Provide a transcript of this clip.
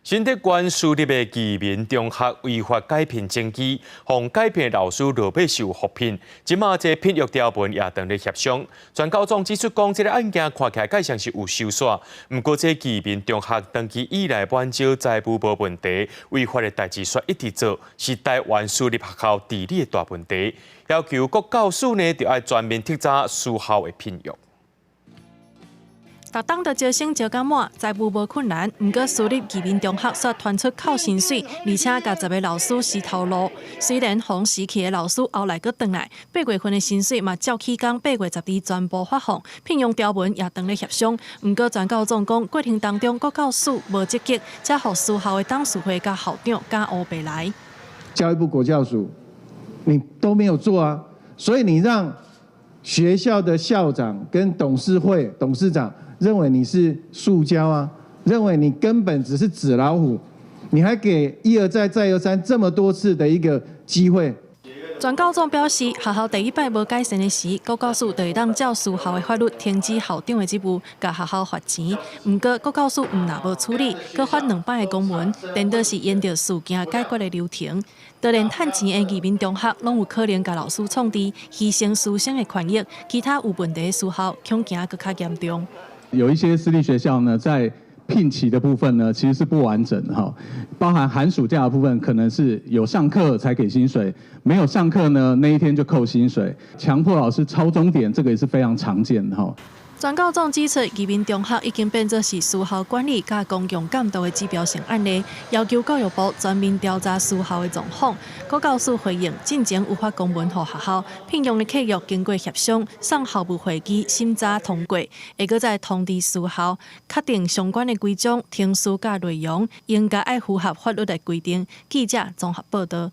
新竹縣私立的義民中學違法解聘爭議，予解聘的老師落尾是有復聘，這馬這聘約條文也當咧協商。全教總指出講，這个案件看起來蓋像是有收煞，毋過這義民中學長期以來滿招財務無問題，違法的代誌煞一直做，是台灣私立學校治理的大問題。要求國教署呢，著愛全面徹查私校的聘約。逐冬都招生招甲滿，財務無困難。毋過私立義民中學煞傳出扣薪水，而且共10个老師死頭路。雖然予辭去的老師後來閣轉來，8月份的薪水嘛照起工，8月12全部發放，聘用條文也當咧協商。毋過全教總講過程當中國教署無積極，才予私校的董事會佮校長敢烏白來。教育部國教署，你都沒有做啊，所以你讓學校的校長跟董事會董事長認為你是塑膠啊，認為你根本只是紙老虎，你還給一而再再而三這麼多次的一個機會。全教總表示，學校第一擺無改善的時，國教署就會當照私校的法律停止校長的職務，共學校罰錢。毋過國教署毋但無處理，閣發兩擺的公文，顛倒是沿著事件解決的流程。當然，趁錢的義民中學攏有可能共老師創治，犧牲師生的權益，其他有問題的私校恐驚閣較嚴重。有一些私立學校呢，在聘期的部分呢，其實是不完整的哈，包含寒暑假的部分，可能是有上課才給薪水，沒有上課呢，那一天就扣薪水，強迫老師抄鐘點，這個也是非常常見的哈。全教總指出，義民中學已經變作是私校管理佮公共監督的指標性案例，要求教育部全面調查私校的狀況。國教署回應，進前有發公文予學校，聘用的契約經過協商，送校務會議審查通過，會閣再通知私校，確定相關的規章、程序佮內容，應該愛符合法律的規定。記者綜合報道。